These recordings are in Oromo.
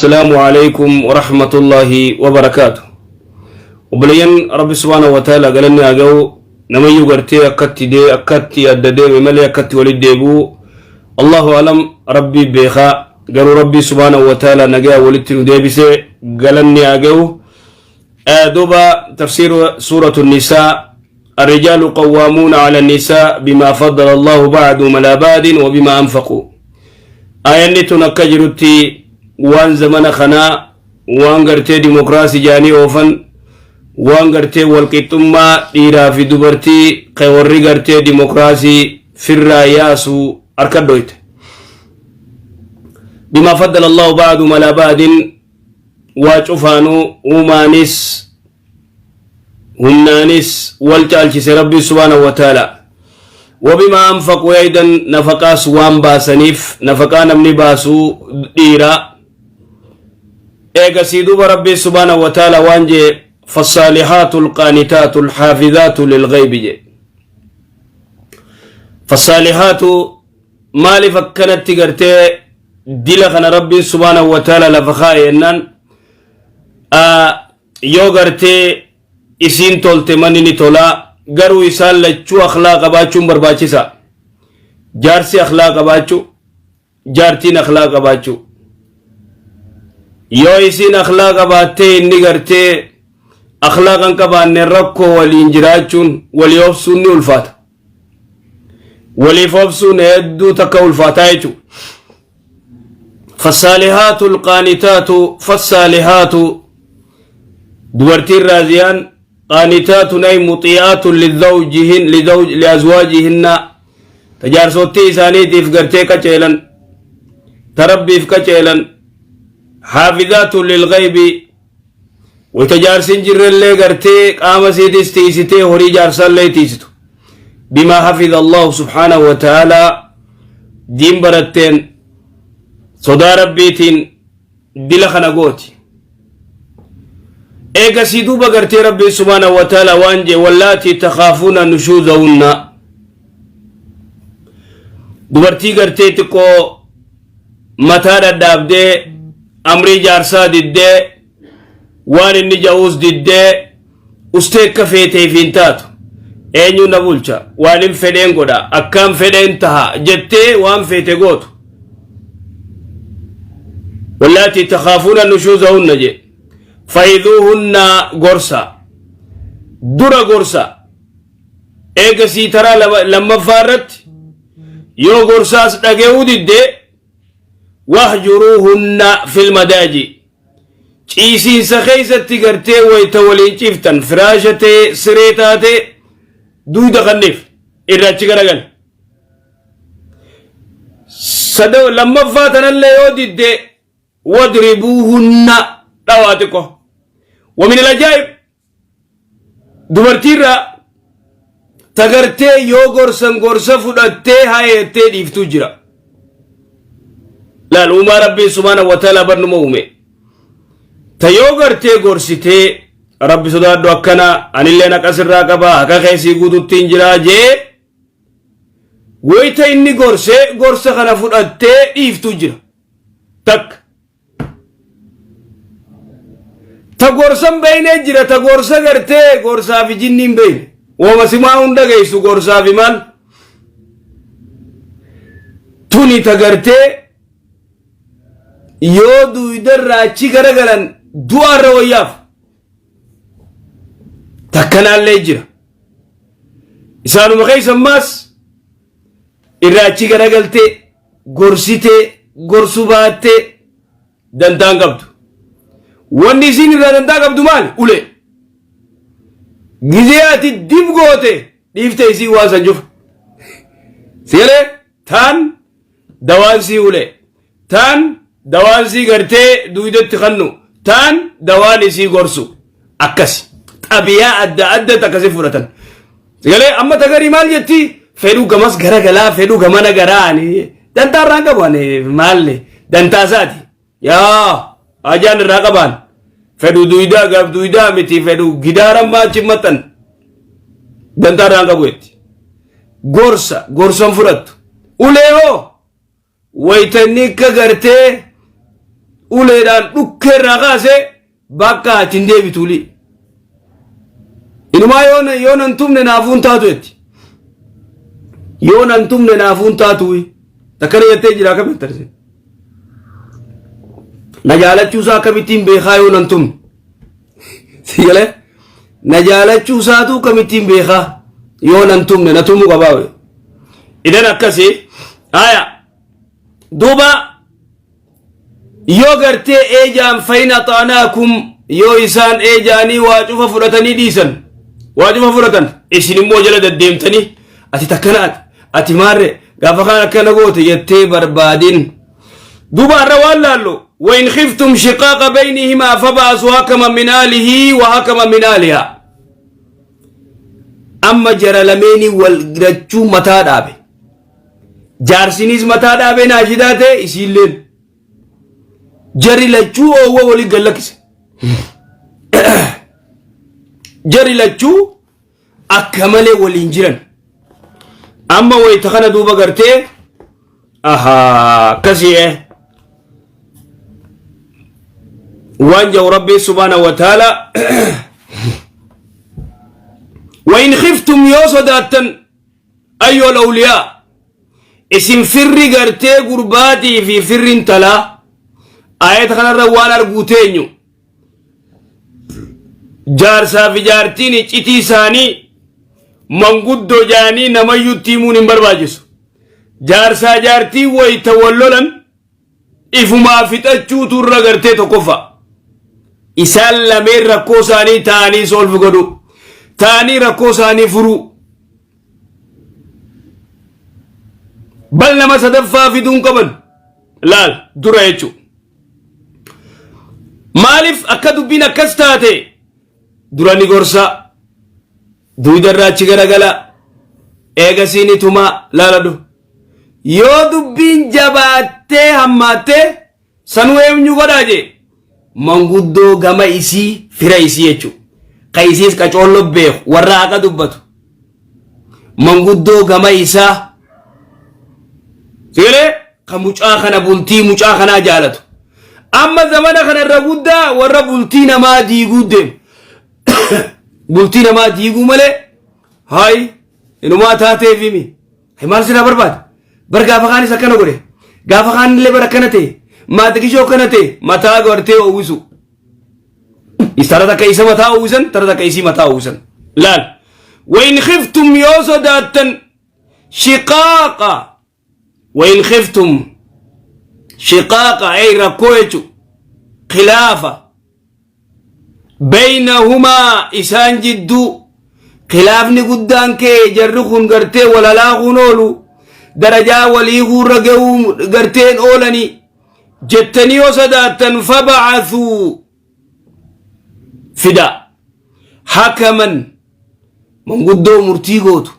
السلام عليكم ورحمة الله وبركاته. Obboleeyyan Rabbi subhaanahu wa ta'ala galanni haa ga'u. Namayyuu gartee akkatti dee akkatti adda deeme malee akkatti walitti deebi'u Allahu alam, Rabbii beekaa. Garuu Rabbii subhaanahu wa ta'ala nagaa walitti nu deebisee galanni haa ga'u. Duuba tafsiira suuratu nisaa: الرجال قوامون على النساء بما فضل الله بعضهم على بعض وبما أنفقوا. Aayanni tun akka jirutti waan zamana kanaa, waan gartee dimokiraasii jaanii oofan, waan gartee walqixxummaa dhiiraa fi dubartii kan warri gartee dimokiraasii firraa yaasu harka dhoyte. بما فضل الله بعضهم على بعض, waa cufaanuu uumaanis humnaanis wal caalchise Rabbi subhaanahu wa ta'ala. وبما أنفقوا أيضا, nafaqaas waan baasaniif, nafaqaa namni baasuu dhiira. Eegasii duuba Rabbi subhaanahu wa ta'ala waan jee: فالصالحات القانتات الحافظات للغيب je. فالصالحات, maaliif akkanatti gartee dila kana Rabbiin subhaanahu wa ta'ala lafa kaa'e jennaan, yoo gartee isiin tolte manni ni tolaa. Garuu isaan lachuu akhlaa qabaachuun barbaachisa. Jaarsi akhlaa qabaachuu, jaartiin akhlaa qabaachuu. Yoo isiin akhlaa qabaattee inni gartee akhlaaqan qabaanne, rakkoo waliin jiraachuun, walii obsuun ni ulfaata. Waliif obsuun hedduu takka ulfaataa jechuudha. فالصالحات القانتات, فالصالحات, dubartiin raaziyaan, قانتات أي مطيعات لزوجهن لزوج لأزواجهن, tajaarsoottii isaaniitiif gartee qaceelan, tarabbiif qaceelan. حافظات للغيب, wayta jaarsin jirrellee gartee qaama isiitis tiisitee horii jaarsaallee tiisitu. بما حفظ الله سبحانه وتعالى, diin baratteen, sodaa Rabbiitiin dila kana gooti. Eegasii duuba gartee Rabbiin سبحانه وتعالى waan jee: واللاتي تخافون نشوزهن, dubartii gartee xiqqoo mataa dhadhaabdee, amrii jaarsaa diddee, waan inni ja'uus diddee, ustee akka feeteef hin taatu, eenyu na bulcha, waan hin fedheen godha, akkaan fedheen taha jettee waan feete gootu. واللاتي تخافون نشوزهن je, فعظوهن, gorsa dura, gorsa. Eegasii taraa lammaffaa irratti yoo gorsaas dhaga'uu didde, واهجروهن في المضاجع, ciisiinsa keeysatti gartee wayta waliin ciiftan, firaasha ta'e, siree taate, duuda kanneef irra achi garagal. Sada lammaffaa tanallee yoo didde, واضربوهن, dhawaa xiqqo. ومن العجائب, dubartiirra tagartee yoo gorsan gorsa fudhattee hayettee dhiiftuu jira. Laal, uumaa Rabbiin سبحانه وتعالى barnuma uume. Ta yoo gartee gorsitee, "Rabbi sodaadhu, akkana, anillee naqasirraa qaba, haqa keessii guututtiin jiraa," jee, wayta inni gorsee gorsa kana fudhattee dhiiftuu jira. Takka ta gorsan beeynee jira, ta gorsa gartee gorsaa fi jinniin beeyne, wooma simaa hunda geessu gorsaa fi maal tuni, ta gartee yoo duudarraa achi garagalan du'aarra wayyaaf, takkanaallee jira. Isaanuma keessa ammaas irraa achi garagaltee, gorsitee, gorsu baattee dantaan qabdu. Wanni isiin irraa dantaa qabdu maali? Ulee. Gizee ati dib goote dhiifte, isii waan san jufa. Sigalee taan dawaan sii ulee, taan dawaan sii gartee duudatti kannu, taan dawaan isii gorsu. Akkasi xabiyaa adda addatti akkasi fudhatan. Sigalee amma tagarii maal jetti? Fedhuu gamas garagalaa, fedhuu gamana garaa, ani dantaa irraa qabu, ani maalle dantaa isaati yaa ajaan irraa qabaan, fedhu duudaa gaaf duudaa miti, fedhu gidaaran maachi maxxan, dantaa irraa qabu jetti. Gorsa gorsan fudhattu. Ulee hoo, waytanni akka gartee uleedhaan dhukkee irraa kaasee bakka ati hin deebituuli. Inumaa yoo nan tumne naafuun taatu jetti. Yoo nan tumne naafuun taatu takkana jettee jira akkamitti tarsee. Na jaalachuusaa akkamittiin beekaa yoo nan tumne. Si galee na jaalachuusaatu akkamittiin beekaa yoo nan tumne na tumuu qabaa. Idan akkasii haya duuba yoo gartee eejaan fayin axaanaakum yoo isaan eejaanii waa cufa fudhatanii dhiisan waa cufa fudhatan isin immoo jala deddeemtanii ati takkanaati ati maarre gaafa kaan akkana goote jettee barbaadin duuba har'a waan laallu وإن خفتم شقاق بينهما فبعثوا حكما من أهله وحكما من أهلها amma jara lameenii wal lachuu mataa dhaabe jaarsinis mataa dhaabee naashidaa ta'e isiilleen jarri lachuu oowwa waliin gad lakkise jarri lachuu akka malee waliin jiran amma wayita kana duuba gartee ahaa akkasii waan jedhu rabbii subhaanahu wa ta'ala وإن خفتم yoo sodaattan أيها الأولياء isin firri gartee gurbaatii fi firri intalaa ayata kanarra waan arguu teenyu jaarsaa fi jaartiin iccitii isaanii manguddoo jaanii namayyuutti himuun hin barbaachisu. Jaarsaa jaartii wayita wal lolan ifumaa fixachuutu irra gartee tokkoffaa. Isaan lameen rakkoo isaanii ta'anii solve godhu. Ta'anii rakkoo isaanii furuu. Bal nama sadaffaa fiduun qaban laal dura jechuudha. Maaliif akka dubbiin akkas taate dura ni gorsa duudarraa achi garagala eegasii ni tumaa laaladhu. Yoo dubbiin jabaattee hammaattee sanuu eenyu godhaa jee manguddoo gama isii fira isii jechuudha. Ka isiis qacoolloo beeku warra haqa dubbatu. Manguddoo gama isaa sigalee ka mucaa kana bultii mucaa kanaa jaalatu. Amma zamana kana irra guddaa warra bultii namaa diiguu deemu. Bultii namaa diiguu malee hayi inumaa taateef himi. Hay maal sirraa barbaada? Bar gaafa kaanis akkana godhe. Gaafa kaan illee bar akkana ta'e. Maatikishoo akkana ta'e mataa gartee uwwisu. Tara takka isa mataa uwwisan tara takka isii mataa uwwisan. Laal. وإن خفتم yoo sodaattan شقاق وإن خفتم شقاق أي rakkoo jechuudha. خلاف بينهما isaan jidduu khilaafni guddaan kee jarri kun gartee walalaa kun oolu darajaa walii guurra ga'uu garteen oolanii jettanii yoo sodaattan فبعثوا fida حكما manguddoo murtii gootu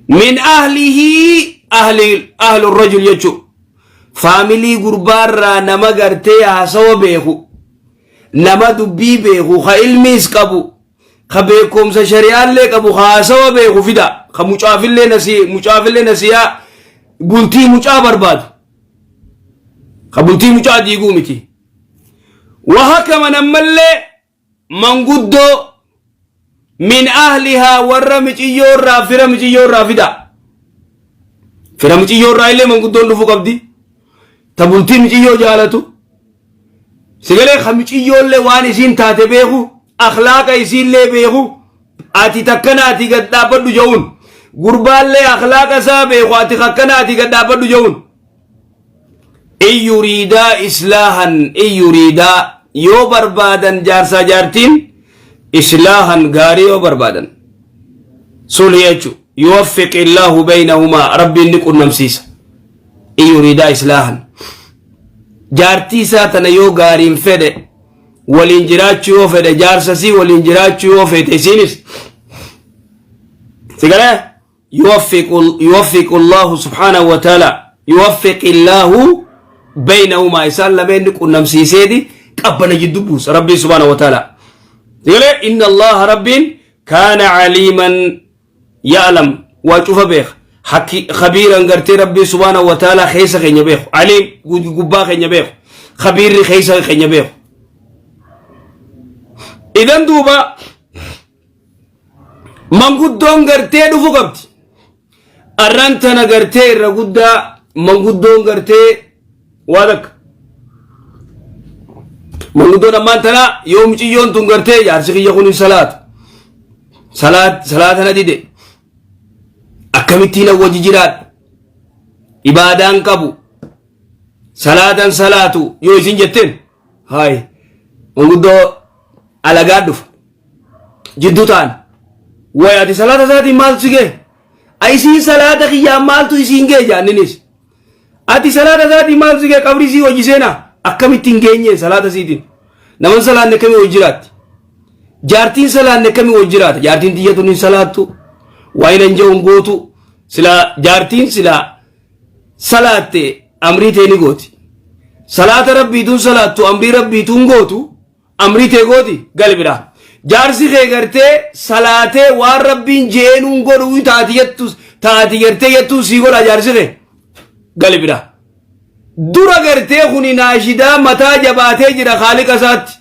من أهله أهل أهل الرجل jechu faamilii gurbaarraa nama gartee haasawa beeku nama dubbii beeku ka ilmiis qabu ka beekumsa shari'aallee qabu ka haasawa beeku fida ka mucaafillee nasii mucaafillee nasiyaa bultii mucaa barbaadu ka bultii mucaa diiguu miti وحكما ammallee manguddoo من أهلها warra miciyyoorraa fira miciyyoorraa fida fira miciyyoorraa illee manguddoon dhufuu qabdi ta bultii miciyyoo jaalatu sigalee ka miciyyoollee waan isiin taate beeku akhlaaqa isiillee beeku ati takkana ati gad dhaabbadhu je'uun gurbaallee akhlaaqa isaa beeku ati takkana ati gad dhaabbadhu je'uun إن يريدا إصلاحا إن يريدا yoo barbaadan jaarsaa jaartiin إصلاحا gaarii yoo barbaadan sulhi jechu يوفق الله بينهما rabbiin ni qunnamsiisa إن يريدا إصلاحا jaartii isaa tana yoo gaariin fedhe waliin jiraachuu yoo fedhe jaarsasii waliin jiraachuu yoo fedhe isiinis sigalee يوفق الله سبحانه وتعالى يوفق الله بينهما isaan lameen ni qunnamsiiseeti qabbana jiddu buusa rabbiin سبحانه وتعالى sigalee إن الله rabbiin كان عليما يعلم waa cufa beeka خبيرا gartee rabbii سبحانه وتعالى keessa keenya beeku عليم gubbaa keenya beeku Khabiirri keessa keenya beeku. Idan duuba manguddoon gartee dhufu qabdi. Arraan tana gartee irra guddaa manguddoon gartee waa takka. Manguddoon ammaan tana yoo muciyyoon tun gartee jaarsi kiyya kun hin salaatu. Salaata na dide. Akkamittiin wajji jiraadha. Ibaadaan qabu. Salaatan salaatu yoo isin jetteen haay manguddoo alagaa dhufa. Jidduu ta'an. Way ati salaata isaatiin maaltu si ga'e? Isiin salaata kiyyaan maaltu isiin ga'e jaanninis. Ati salaata isaatiin maaltu si ga'e qabrii sii hojii seenaa? Akkamitti hin geenye salaata isiitiin? Naman salaanne akkamii hojii jiraatti? Jaartiin salaanne akkamii hojii jiraata? Jaartiin tiyya tun hin salaattu. Waa hin ja'u hin gootu. Silaa jaartiin silaa salaatte amrii tee ni gooti. Salaata rabbiituun salaattu amrii rabbiituun gootu amrii tee gooti gali biraa. Jaarsi kee gartee salaatee waan rabbiin jeenuun godhu taati jettu taati gartee jettuun sii godha jaarsi kee gali biraa. Dura gartee kuni naashidaa mataa jabaatee jira kaaliqa isaatti.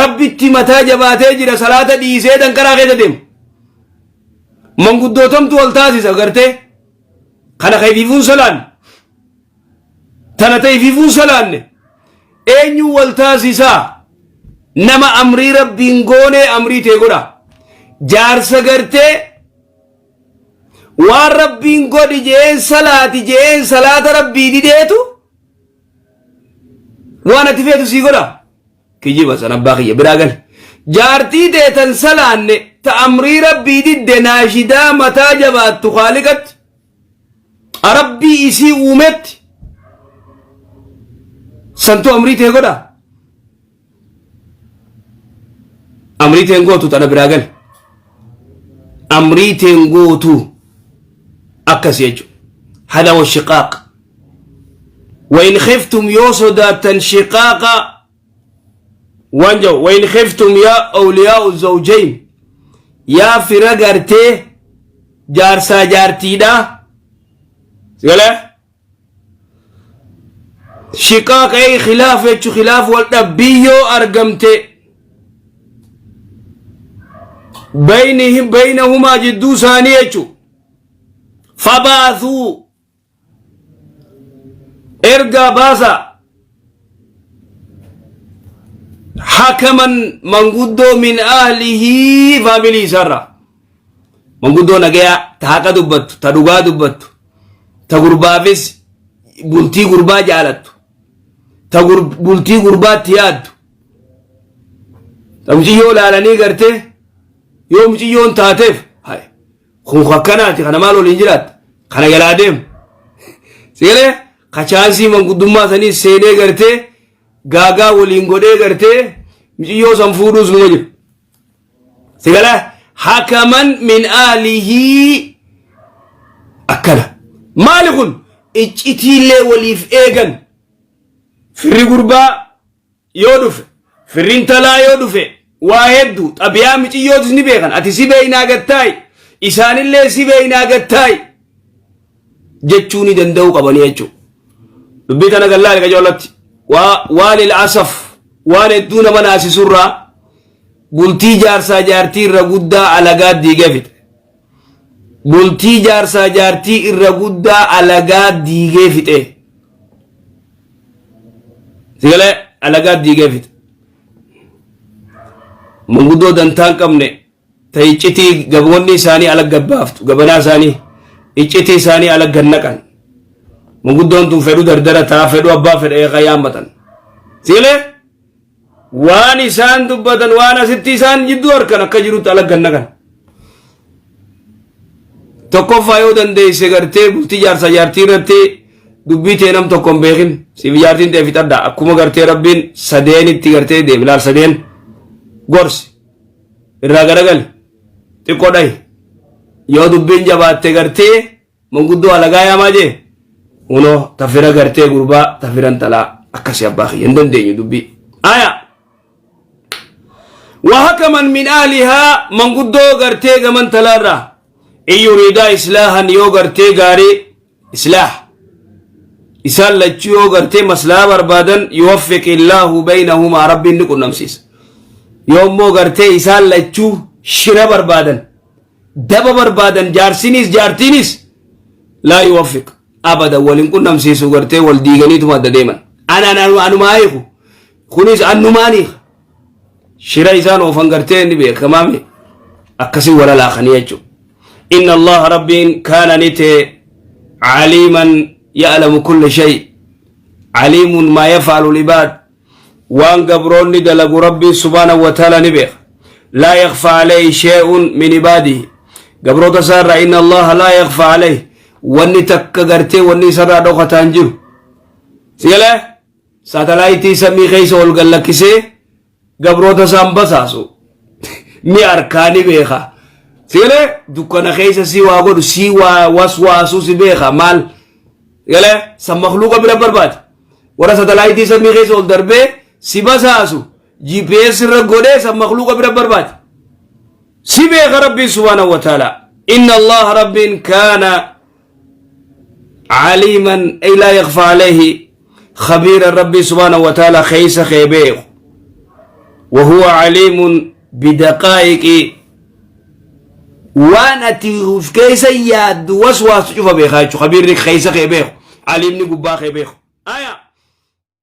Rabbitti mataa jabaatee jira salaata dhiisee danqaraa keessa deema. Manguddootamtu wal taasisa gartee. Kana ka ifiifuun salaanne. Tana ta ifiifuun salaanne. Eenyu wal taasisaa? Nama amrii rabbiin goonee amrii tee godha. Jaarsa gartee waan rabbiin godhi jeen salaati jeen salaata rabbii dideetu waan ati feetu sii godha. Kijiba san abbaa kiyya biraa gali. Jaartii tee tan salaanne ta amrii rabbii didde naashidaa mataa jabaattu kaaliqatti rabbii isii uumetti santu amrii tee godha. Amrii teen gootu tana biraa gali. Amrii teen gootu akkas jechuudha. Hada wa shiqaaq. وإن خفتم yoo sodaattan شقاق وانجو وإن خفتم يا أولياء الزوجين يا fira gartee jaarsaa jaartiidha سيقول شقاق أي خلاف يجو خلاف والدبي yoo argamte بينهم بينهما jidduu isaanii jechu فبعثوا ergaa baasa حكما manguddoo من أهله faamilii isaarraa manguddoo nagayaa ta haqa dubbattu, ta dhugaa dubbattu, ta gurbaafis bultii gurbaa jaalattu, ta bultii gurbaatti yaaddu, ta muciyyoo laalanii gartee yoo muciyyoon taateef kun akkanaati, kana maal waliin jiraatta, kana jalaa deemu sigalee kachaansii manguddummaa sanii seenee gartee gaagaa waliin godhee gartee muciyyoo san fuudhuus numa jiru sigalee حكما من أهله akkana. Maali kun? Iccitiillee waliif eegan. Firri gurbaa yoo dhufe, firri intalaa yoo dhufe, waa hedduu xabiyaa miciyyootis ni beekan. Ati si beeynaa gattaayi, isaanillee si beeynaa gattaayi jechuu ni danda'uu qabanii jechuudha. Dubbii tana gallaali qajoolatti. Waa للأسف waan hedduu nama naasisurraa bultii jaarsaa jaartii irra guddaa alagaa diigee fixe. Bultii jaarsaa jaartii irra guddaa alagaa diigee fixe. Sigalee alagaa diigee fixe. Manguddoo dantaa hin qabne ta iccitii gaboonni isaanii ala gabbaaftu, gabanaa isaanii iccitii isaanii ala gannaqan. Manguddoon tun fedhu dardara taa fedhu abbaa fedha eeqa yaammatan. Sigalee waan isaan dubbatan, waan asitti isaan jidduu harkan akka jirutti ala gannaqan. Tokkoffaa yoo dandeesse gartee bultii jaarsa jaartii irratti dubbii tee nam tokko hin beekin, siif jaartiin ta'e fixadha. Akkuma gartee rabbiin sadeenitti gartee deemi laal, sadeen gorsi, irraa garagali, xiqqoo dhahi, yoo dubbiin jabaatte gartee manguddoo alagaa yaamaa jee. Kunoo tafira gartee gurbaa tafiran talaa akkasii abbaa kiyya hin dandeenyu dubbii aya. وحكما من أهلها manguddoo gartee gaman talaarraa إن يريدا إصلاحا yoo gartee gaarii إصلاح. Isaan lachuu yoo gartee maslahaa barbaadan yuwaffiq illaahu baynahumaa rabbiin ni qunnamsiisa. Yoo immoo gartee isaan lachuu shira barbaadan daba barbaadan jaarsiniis jaartiinis laa yuwaffiq abada wal hin qunnamsiisu gartee wal diiganiituma adda deeman. Ana anumaa hiiku kunis annumaan hiika. Shira isaan oofan gartee ni beekamaame akkasii wala laaqanii jechuudha. Inna Allaha rabbiin kaana ni ta'e caliiman ya'lamu kulla shay caliimun maa yaf'alu libaad waan gabroonni dalagu rabbiin subhaanahu wa ta'ala ni beeka. Laa yakfa alayhi shay'un min ibaadihi gabroota isaa irraa inna Allaha laa yakfa alayhi wanni takka gartee wanni isarraa dhokataan jiru. Sigalee? Saatalaayitii samii keessa ol gad lakkisee gabroota isaan basaasu ni arkaa ni beeka. Sigalee dukkana keessa si waa godhu si waa waswaasu si beeka maal sigalee san makluuqa bira barbaade warra saatalaayitii samii keessa ol darbee si basaasu GPS irra godhee san makluuqa bira barbaade. Si beeka rabbiin subhaanahu wa ta'ala. Inna Allah rabbiin kaana caliiman ay laa yakfaa alayhi khabiiran rabbii subhaanahu wa ta'ala keeysa kee beeku wa huwa caliimun bidaqaa'iqi waan ati uf keeysa yaaddu waswaastu cufa beekaa jechu khabiirri keeysa kee beeku caliimni gubbaa kee beeku.